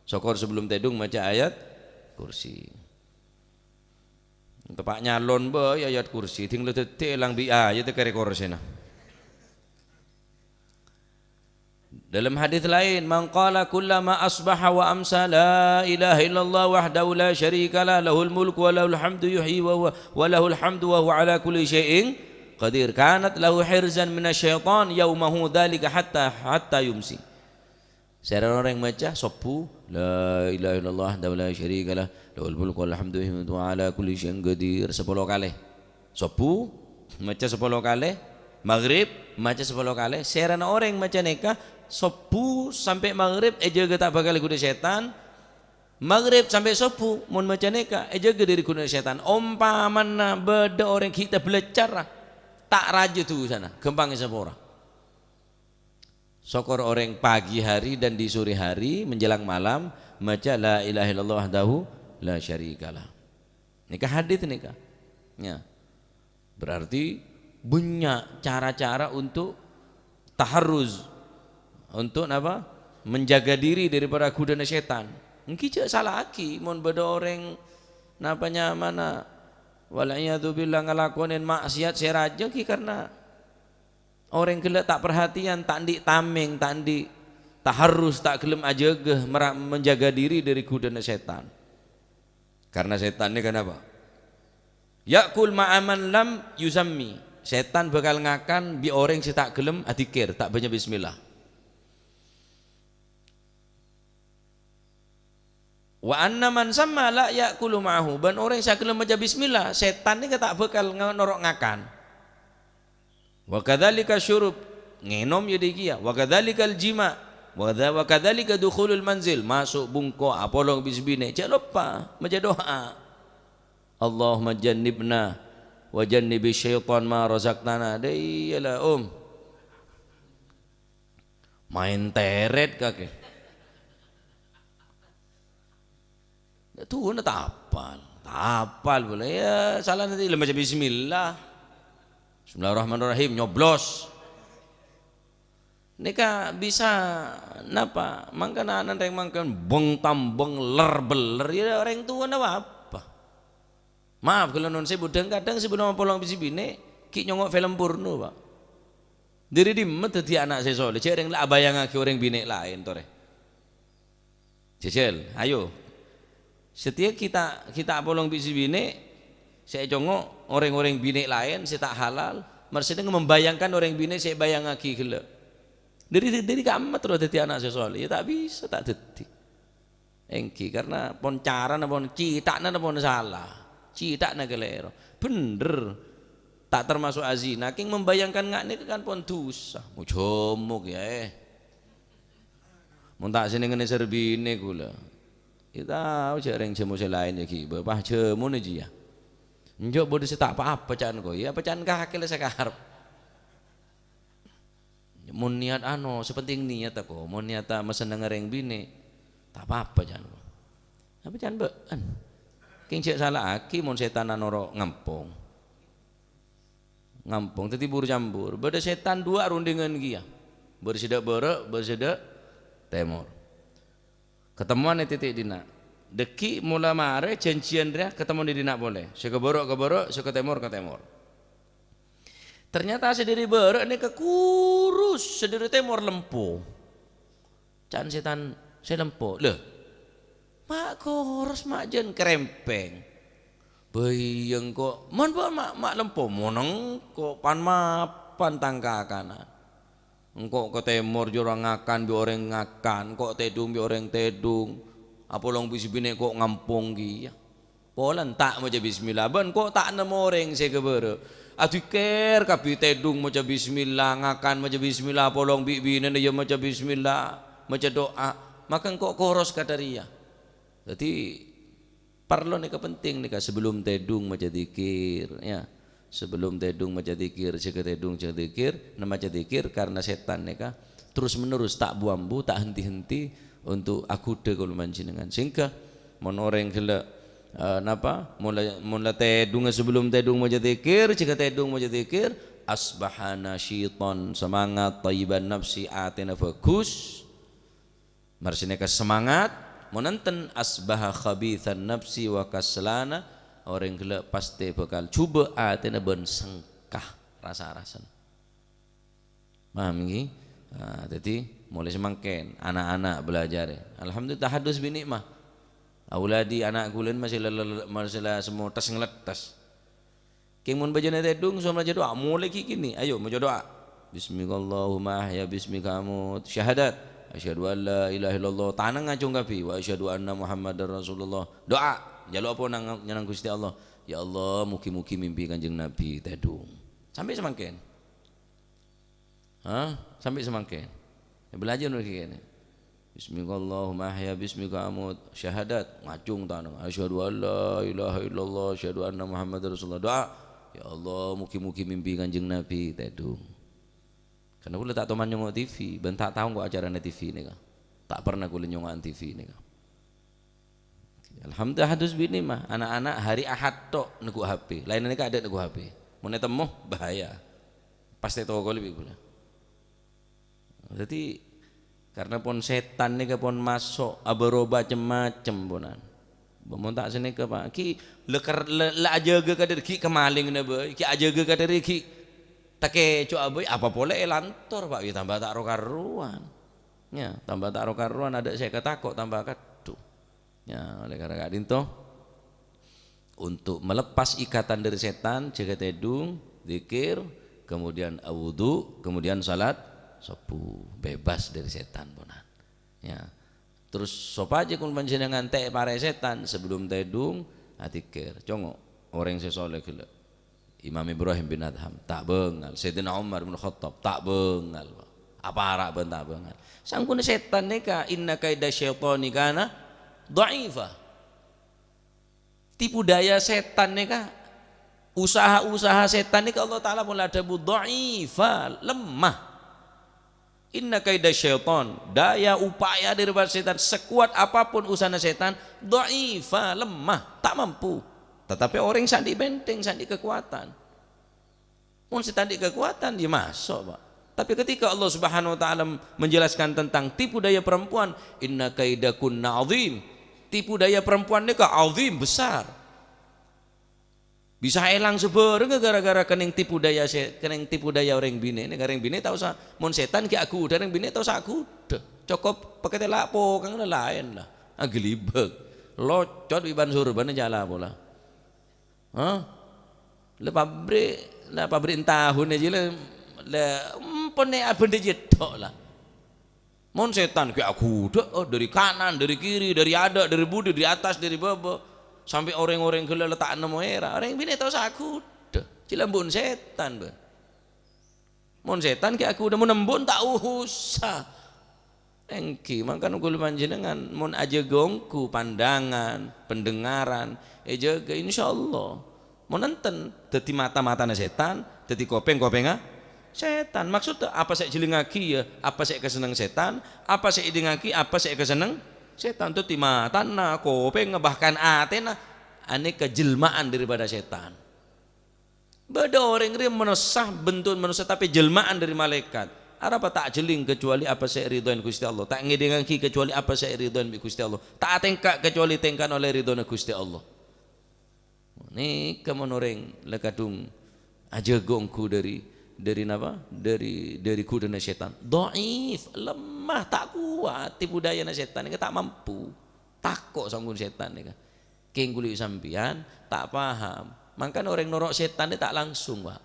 Sokor sabellum tèdung maca ayat kursi. Tepa' nyalon bâi ayat kursi, dhing la dhâddhi èlang bi' ayat karè korsèna. Dalam hadis lain, "Man qala kullama asbaha wa amsa la ilaha illallah wahdahu la syarika lah, lahul mulku wa lahul hamdu yuhyi wa huwa, wa lahul hamdu wa huwa ala kulli syai'in qadir, kanat lahu hirzan minasy syaitan yaumahu dzalika hatta, hatta yumsi." Sèrana orèng maca sobbhu, "La ilaha illallah wahdahu la syarika lah, lahul mulku wal hamdu wa huwa ala kulli syai'in qadir," sapolo kalè. Sobbhu, maca sapolo kalè. Maghrib, maca sapolo kalè. Sèrana orèng maca nèka, sobbhu sampè' maghrib èjâgâ ta' bhâkal èghuna sètan. Maghrib sampè' sobbhu, mon maca nèka, èjâgâ dâri ghuna sètan. Ompamana bâdâ orèng ghi' tabelaccara, ta' rajâ dusana, ghâmpang èsapora. Sokor orèng pagi hari dan di sore hari menjelang malam maca la ilaha illallah wahdahu la syarikalah. Nèka hadis nèka. Ya. Berarti banyak cara-cara untuk taharruz, untuk napa? Menjaga diri daripada godana setan. Ènggi jhâ' sala'aghi mon bâdâ orèng napa nyamana, wal iyadzu billah, ngalakonè maksiat sè rajâ ènggi karna orèng ghellâ' ta' parhatèyan, ta' andi' tamèng, ta' andi' taharrus, ta' ghellem ajâgâ, mera-, menjaga diri dâri godana setan. Karna setan nèka napa? Ya'kul ma'a man lam yusammi. Setan bhâkal ngakan bi' orèng sè ta' ghellem adzikir, ta' bânnya' bismillah. "Wa anna man samma la ya'kulu ma'ahu," bân orèng sè aghellem maca bismillah, setan nèka ta' bhâkal nga-, noro' ngakan. "Wa kadzalika syurub," ngènom ya dâgghi' ya. "Wa kadzalikal jima', wa dza-, wa kadzalika dukhulul manzil," maso' bungko, apolong bi' binè', jhâ' loppa maca du'a. "Allahumma jannibna wa jannibisy syaitan ma razaqtana." Dâ' iyâ la, Om. Maèn tèrèt kakè. Du'ana ta' apal. Ta' apal polè. Ya, sala nanti lem maca bismillah. Bismillahirrahmanirrahim, nyoblos. Nèka bisa napa? Mangkana ana' rèng mangkèn beng-tambeng, ler-beller, ya orèng towa napa apa? Maaf, kaulâ nuwun sèbu, dhâng-kadhâng sè bâdâ apolong bi' binè', ghi' nyongngo' film porno, Pak. Dâri dimma dhâddhi ana' sè soleh? Jhâ' rèng la abhâjângaghi orèng binè' laèn, torè. Jhâjhâl, ayo. Satèya ghi' ta', ghi' ta' apolong bi' sè binè', sè ècongngo' orèng-orèng binè' laèn sè ta' halal, maksodda membayangkan orèng binè' sè èbhâjângaghi ghellâ'. Dâri, dâri ka'emma terro dhâddhi ana' sè soleh, ya ta' bisa, ta' dhâddhi. Ènggi, karna pon carana pon, cètha'na pon sala, cètha'na kalèro. Bhendher, ta' termaso' azina, kèng membayangkan nga' nèka kan pon dhusa. Mo-jhâmo kèya, eh. Mon ta' sè nèng-nèngè sèrbinè kaulâ. Ya tao jhâ' rèng jhâmo sè laèn ya ghibâ, pas jhâmona jiyâ. Enjâ' bâdâ sè ta' pa-apa ca'na ko, ya apa ca'na kakè la sakarep. Mon niat ano, sè penting niat ako. Mon niatta masennengnga rèng binè', ta' pa-apa, can. Apa can bâ'ân? Kèng jhâ' sala'aghi mon sètanna noro' ngampong. Ngampong, dhâddhi bur-cambur. Bâdâ sètan duwâ' rundingan kèya. Bâr sè dâ' bârâ', bâr sè dâ' tèmor. Katemmowan è tètè' dinna'. Dhâggi' mola marè janjiyân rèya katemmon è dinna' polè. Sè ka bârâ' ka bârâ', sè ka tèmor ka tèmor. Ternyata sè dhâri bârâ' nèka kurus, sè dhâri tèmor lempo. Can sètan sè lempo. Lho, ma' koros, ma' jân krèmpèng. Bâi engko', mon bâ' ma', ma' lempo, mon engko' pan-mapan tang kakanan. Engko' ka tèmor jârowa ngakan bi' orèng ngakan, engko' tèdung bi' orèng tèdung. Apolong bi' sè binè' engko' ngampong kèya. Polana ta' maca bismillah, bân engko' ta' nemmo orèng sè ka bârâ'. Adzikir kabbhi tèdung maca bismillah, ngakan maca bismillah, apolong bi' binèna ya maca bismillah, maca du'a. Maka engko' koros kadhâriyâ. Dhâddhi, parlo nèka penting nèka, sebelum tèdung maca dzikir, ya. Sebelum tèdung maca dzikir, jâgâ tèdung jâgâ dzikir, nè maca dzikir karena sètan nèka terus-menerus ta' bu-ambu, ta' henti-henti untuk aghudhâ kaulâ panjhennengan. Sehingga mon orèng ghellâ', eh, napa? Mon la, mon la tèdungnga sebelum tèdung maca dzikir, jâgâ tèdung maca dzikir, asbaha nasyitan, semangat, thayyiban nafsi, atèna bagus. Marè sanèka semangat, mon enten asbaha khabithan nafsi wa kaslana, orèng ghellâ' pastè bhâkal jhubâ' atèna bân sengka, rasa-rasan. Paham, ngghi? Nah, dhâddhi, molaè samangkèn, ana'-ana' bhâlâjhârâ. Alhamdulillah, tahadus bi' ni'mah. Auladi, ana' ghulâ masih la, la, la, masih la semmo tes-nglettes. Kèng mon bâjâna tèdung, soma maca du'a, molaè ghi' kènè'. Ayo, maca du'a. Bismikallahumma ahya, bismika amut. Syahadat. Asyhadu an la ilaha illallah. Tanang ngacong kabbhi. Wa asyhadu anna Muhammadar Rasulullah. Du'a. Jhâluk apa nang, nang Ghustè Allah? Ya Allah, mugi-mugi mimpi Kanjeng Nabi tèdung. Sampè' samangkèn. Hah? Sampè' samangkèn. Ya, bhâlâjhâr mangkèn. Bismikallahumma ahya, bismika amut. Syahadat, ngacong tanang. Asyhadu an la ilaha illallah, asyhadu anna Muhammadar Rasulullah. Du'a. Ya Allah, mugi-mugi mimpi Kanjeng Nabi tèdung. Karena kaulâ ta' toman nyongngo' T V, bân ta' tao engko' acarana T V nèka. Ta' pernah kaulâ nyongngo'an T V nèka. Alhamdulillah, tahadus bi' ni'mah. Ana'-ana' hari Ahad tok neggu' H P. Laènna nèka adâ' neggu' H P. Mon ètemmo, bahaya. Pastè tokol bi' kaulâ. Dhâddhi, karena pon sètan nèka pon maso' abâroba cem-macem, ponan. Mon ta' sanèka, Pak, ghi' la ker-, la, la ajâgâ kadhâr ghi' kamalèngnga bhâi, ghi' ajâgâ kadhâr ghi' takèco'a bhâi, apa polè èlantor, Pak, ya tamba ta' ro-karowan. Ya, tamba ta' ro-karowan, adâ' sè èkatako' tamba kadhu. Ya, oleh karena ka'dinto, untuk melepas ikatan dari setan, jâgâ tèdung, dzikir, kemudian wudu, kemudian salat subuh, bebas dari setan, ponan. Ya. Terus sopajâ kaulâ panjhennengan ta' èparèa setan, sebelum tèdung, adzikir. Congo', orèng sè soleh ghellâ'. Imam Ibrahim bin Adham, ta' bângal. Sayyidina Umar bin Khattab, ta' bângal, Pak. Apara' bân ta' bângal. Sangkona setan nèka, "Inna kaida syaitani kana dha'ifa." Tipu daya setan nèka, usaha-usaha setan nèka Allah Ta'ala pon la adhâbu dha'ifa, lemah. "Inna kaida syaitan," daya upaya daripada setan, sekuat apapun usahana setan, dha'ifa, lemah, ta' mampu. Tetapi orèng sè andi' benteng, sè andi' kekuatan. Mon sè ta' andi' kekuatan, ya maso', Pak. Tapi ketika Allah Subhanahu wa Ta'ala menjelaskan tentang tipu daya perempuan, "Inna kaidakunna azim." Tipu daya perempuan nèka azim, besar. Bisa èlang sabhârengnga gara-gara kennèng tipu daya sè-, kennèng tipu daya orèng binè'. Nèng orèng binè' ta' osa, mon setan ghi' aghudhâ, orèng binè' ta' osa aghudhâ. Cokop pakètè la' pokang la laèn la. Aghâlibâk. Locot bi' bân-sorbhân jhâ' la pola. Hah? La pabrik, la pabrik tahun aja la, la empon nè' abândhâ jâ' tok la. Mon setan ghi' aghudhâ, oh, dari kanan, dari kiri, dari adâ', dari budi, dari atas, dari bâbâ. Sampè' orèng-orèng ghellâ' la ta' nemmo èra. Orèng binè' ta' osa aghudhâ. Jhâ' la embu'na setan, bân. Mon setan ghi' aghudhâ, mon embu'na ta' osa. Èngghi, mangkana kaulâ panjhennengan, mon ajâgâ ongghu pandangan, pendengaran, èjâgâ, insyaallah. Mon enten, dhâddhi mata-matana setan, dhâddhi kopèng-kopèngnga setan. Maksudda, apa sè èjhilingngaghi, ya, apa sè èkasenneng setan, apa sè èdingngaghi, apa sè èkasenneng setan. Dhâddhi matana, kopèngnga, bahkan atèna, anèka jelma'an daripada setan. Bâdâ orèng rèya manossa, bentuk manossa, tapè jelma'an dâri malaèkat. Arapa ta' ajelling kecuali apa sè èridhoè Ghustè Allah. Ta' ngèdingngaghi kecuali apa sè èridhoè bi' Ghustè Allah. Ta' atèngka' kecuali tèngka'na ollè ridhona Ghustè Allah. Nèka mon orèng la kadhung ajâgâ ongghu dhâri, dhâri napa? Dhâri, dhâri ghudhâna sètan. Dhaif, lemah, ta' kowat tipu dayana sètan, nèka ta' mampu. Tako' sangghuna sètan nèka. Kèng kulâ sampèyan ta' paham. Mangkana orèng noro' sètan nè ta' langsung, Pak.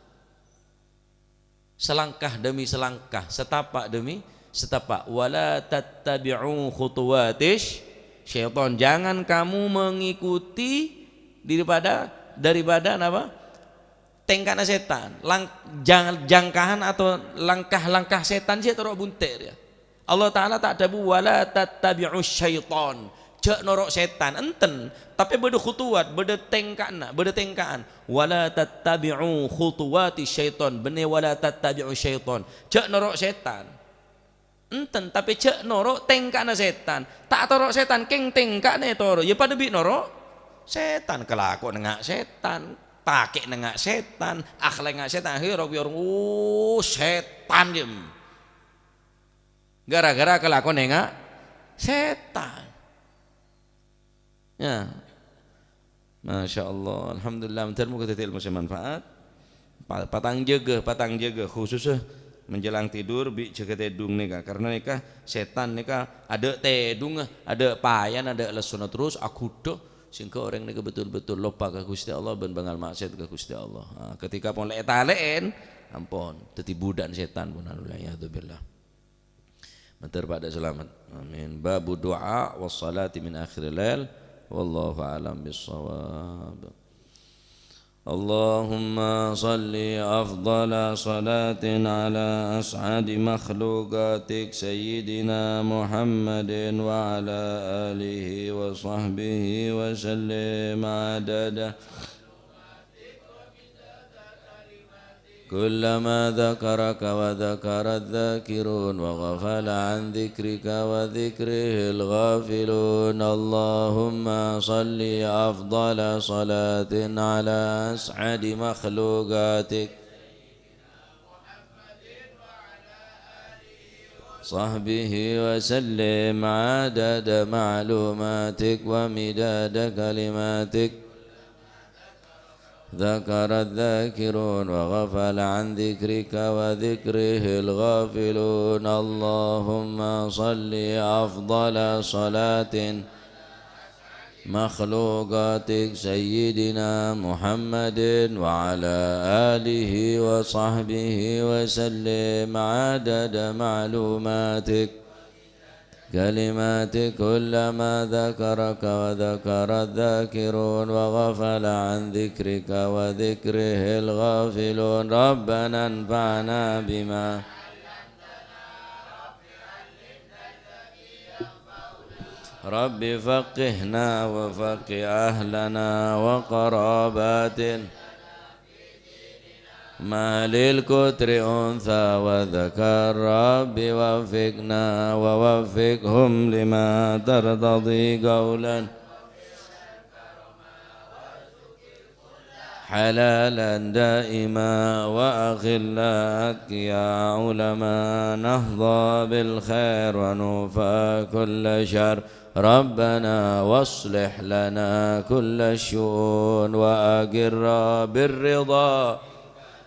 Selangkah demi selangkah, setapak demi setapak. "Wala tattabi'u khutuwatis syaiton." Jangan kamu mengikuti daripada, daripada napa? Tèngka'na sètan. Lang-, jang-, jangkahan atau langkah-langkah sètan sè toro' bunte' rèya. Allah Ta'ala ta' adhâbu, "Wala tattabi'us syaiton." Jhâ' noro' sètan. Enten. Tapè bâdâ khutuwat, bâdâ tèngka'na, bâdâ tèngka'an. "Wala tattabi'u khutuwati syaiton." Bânnè, "Wala tattabi'us syaiton." Jhâ' noro' sètan. Enten, tapè jhâ' noro' tèngka'na sètan. Ta' toro' sètan, kèng tèngka'na ètoro'. Yâ padâ bi' noro' sètan. Kalako nengnga' sètan. Pakè nengnga' sètan. Akhlak nengnga' sètan. Akhirnya rok-, rok-, oh, sètan, yem. Gara-gara kalako nengnga' sètan. Ya. Masya Allah. Alhamdulillah. Mudah-mudahan dhâddhi ilmu sè manfaat. Pa-, patang jâgâ, patang jâgâ. Khususnya menjelang tidur, bi' jâgâ tèdung nèka. Karena nèka sètan nèka adâ' tèdungnga, adâ' payan, adâ' lessona terros, aghudhu. Sehingga orèng nèka betul-betul loppa ka Ghustè Allah bân bângal maksiat ka Ghustè Allah. Nah, ketika pon la ètalè'è, ampon. Dhâddhi budhâ'ân sètan pon, wal iyadzu billah. Mator padâ salamet. Amin. Babu du'a was salati min akhiril lail. Wallahu a'lam bissawab. Allahumma salli afdhala salatin ala as'adi makhluqatik Sayyidina Muhammadin wa ala alihi wa sahbihi wa sallim adada كلما ذكرك وذكر الذاكرون وغفل عن ذكرك وذكره الغافلون. اللهم صل أفضل صلاة على أسعد مخلوقاتك صحبه وسلم عدد معلوماتك ومداد كلماتك. ذكر الذاكرون وغفل عن ذكرك وذكره الغافلون. اللهم صل أفضل صلاة مخلوقاتك سيدنا محمد وعلى آله وصحبه وسلم عدد معلوماتك كلمات كلما ذكرك وذكر الذاكرون وغفل عن ذكرك وذكره الغافلون. ربنا انفعنا بما رب فقهنا وفقه أهلنا وقراباتنا ما للكتر أنثى وذكر. رب وفقنا ووفقهم لما ترتضي قولا حلالا دائما وأخلاء أتقياء علماء نحظى بالخير ونوفى كل شر. ربنا واصلح لنا كل الشؤون وأقر بالرضا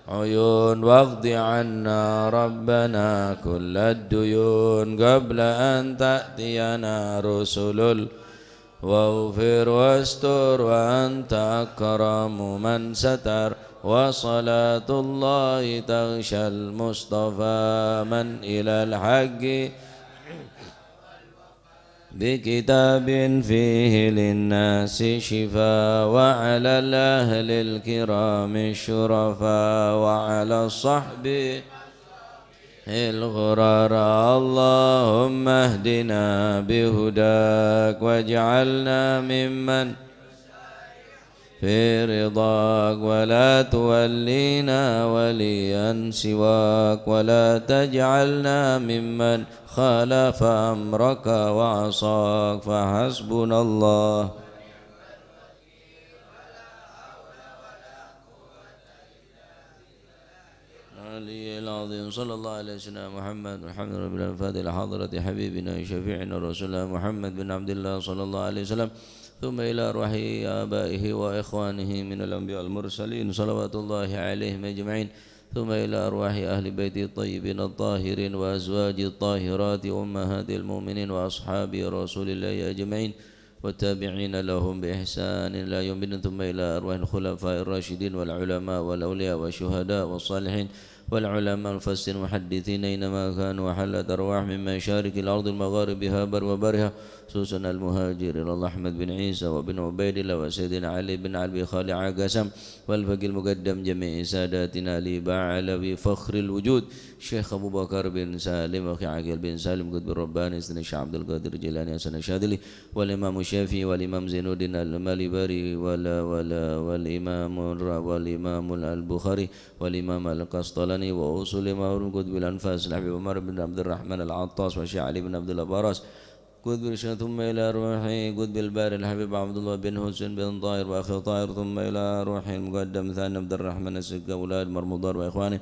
عيون واقض عنا ربنا كل الديون قبل أن تأتينا رسل ال-، واغفر واستر وأنت أكرم من ستر. وصلاة الله تغشى المصطفى من إلى الحق بكتاب فيه للناس شفاء وعلى الأهل الكرام الشرفاء وعلى الصحب الغرراء. اللهم اهدنا بهداك واجعلنا ممن في رضاك ولا تولينا وليا سواك ولا تجعلنا ممن خالف أمرك وعصاك. فحسبنا الله العلي العظيم. صلى الله على سيدنا محمد. الحمد لله رب العالمين. الفاتحة لحضرة حبيبنا شفيعنا رسول الله محمد بن عبد الله صلى الله عليه وسلم. ثم إلى أرواح آبائه وإخوانه من الأنبياء والمرسلين صلوات الله عليهم أجمعين. ثم إلى أرواح أهل بيته الطيبين الطاهرين وأزواجه الطاهرات أمهات المؤمنين وأصحاب رسول الله أجمعين. والتابعين لهم بإحسان إلى يوم الدين، ثم إلى أرواح الخلفاء الراشدين والعلماء والأولياء والشهداء والصالحين والعلماء المفسرين المحدثين أينما كانوا وحلت أرواح من مشارق الأرض ومغاربها بر وبرها، خصوصا المهاجر إلى الله أحمد بن عيسى وابن عبيد الله وسيدنا علي بن أبي خالد عاقسم والفقيه المقدم جميع ساداتنا البعلوي فخر الوجود الشيخ أبو بكر بن سالم وأخي عقيل بن سالم قطب الرباني سيدنا الشيخ عبد القادر الجيلاني حسن الشاذلي والإمام الشافعي والإمام زين الدين المالباري ولا ولا والإمام الر-، والإمام البخاري والإمام القسطلاني وأصول إمام قطب الأنفاس الحبيب عمر بن عبد الرحمن العطاس والشيخ علي بن عبد الله براس قطب الشيخ، ثم إلى روح قطب الباري الحبيب عبد الله بن حسين بن طاهر وأخي طاهر، ثم إلى روح المقدم ثاني عبد الرحمن السقا وأولاد مرمضان وإخوانه،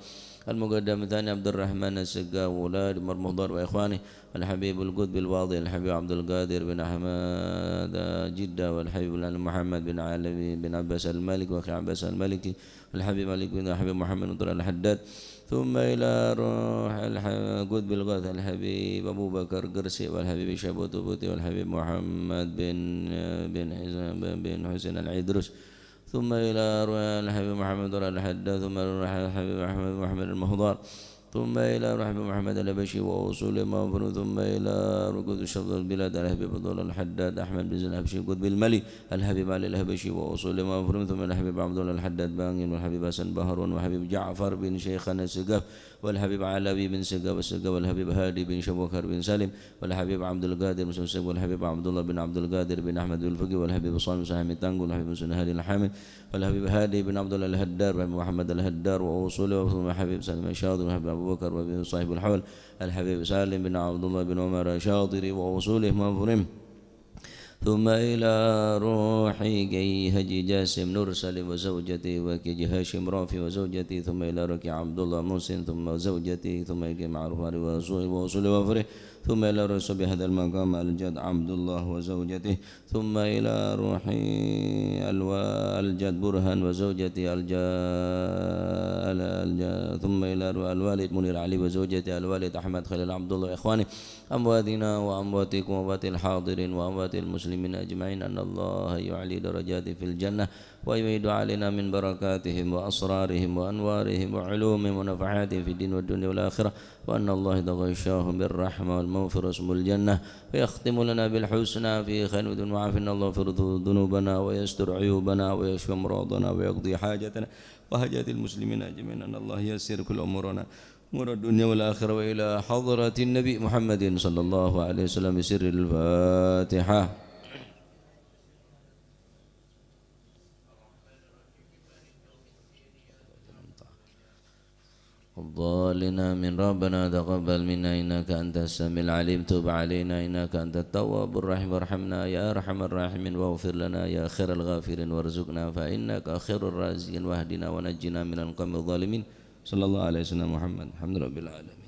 المقدم ثاني عبد الرحمن السقا وأولاد مرمضان وإخوانه، الحبيب القطب الواضح الحبيب عبد القادر بن أحمد جدة والحبيب العلي محمد بن علوي بن عباس المالكي وأخي عباس المالكي، الحبيب مالك بن الحبيب محمد بن طلال الحداد، ثم إلى روح الح-، قطب الغوث الحبيب أبو بكر قرسي والحبيب شابوت بوتي والحبيب محمد بن، بن حسين، بن حسين العيدروس، ثم إلى روح الحبيب محمد بن طلال الحداد، ثم إلى روح الحبيب أحمد محمد المهضار، ثم إلى روح محمد الحبشي وأصول مغفور، ثم إلى روح قطب شرق البلاد الحبيب عبد الله الحداد أحمد بن زين الحبشي قطب المالي، الحبيب علي الحبشي وأصول مغفور، ثم الحبيب عبد الله الحداد بانغين، والحبيب حسن بهرون، والحبيب جعفر بن شيخان السقاف، والحبيب علوي بن سقاف السقاف، والحبيب هادي بن شبوكر بن سالم، والحبيب عبد القادر بن سقاف، والحبيب عبد الله بن عبد القادر بن أحمد الفقي، والحبيب صالح بن سهمي تانغو، والحبيب سنهاري الحامد، والحبيب هادي بن عبد الله الهدار، والحبيب محمد الهدار وأصوله، والحبيب سالم الشاطر، والحبيب أبو بكر، والحبيب صاحب الحول، الحبيب سالم بن عبد الله بن عمر الشاطري وأصوله مغفور. ثم إلى روح كي حجي جاسم نور سالم وزوجته، وكي هاشم رافي وزوجته، ثم إلى روح عبد الله محسن ثم زوجته، ثم إلى معروف علي وأصوله وأصوله وفره، ثم إلى روح صاحب هذا المقام الجد عبد الله وزوجته، ثم إلى روح الو-، الجد برهان وزوجته الج-، ال-، الج-، ثم إلى روح الوالد منير علي وزوجته الوالد أحمد خليل عبد الله وإخوانه، أمواتنا وأمواتكم وأموات الحاضرين وأموات المسلمين أجمعين، أن الله يعلي درجاتهم في الجنة ويمد علينا من بركاتهم وأسرارهم وأنوارهم وعلومهم ونفحاتهم في الدين والدنيا والآخرة، وأن الله يتغشاهم بالرحمة والمغفرة ويسكنهم الجنة، ويختم لنا بالحسنى في خير الدنيا والآخرة، إن الله يغفر ذنوبنا ويستر عيوبنا ويشفي أمراضنا ويقضي حاجاتنا وحاجات المسلمين أجمعين، أن الله ييسر كل أمورنا أمور الدنيا والآخرة، وإلى حضرة النبي محمد صلى الله عليه وسلم بسر الفاتحة. الضالين آمين. ربنا تقبل منا إنك أنت السميع العليم، تب علينا إنك أنت التواب الرحيم، وارحمنا يا أرحم الراحمين، واغفر لنا يا خير الغافرين، وارزقنا فإنك خير الرازقين، واهدنا ونجنا من القوم الظالمين. صلى الله على سيدنا محمد. الحمد لله رب العالمين.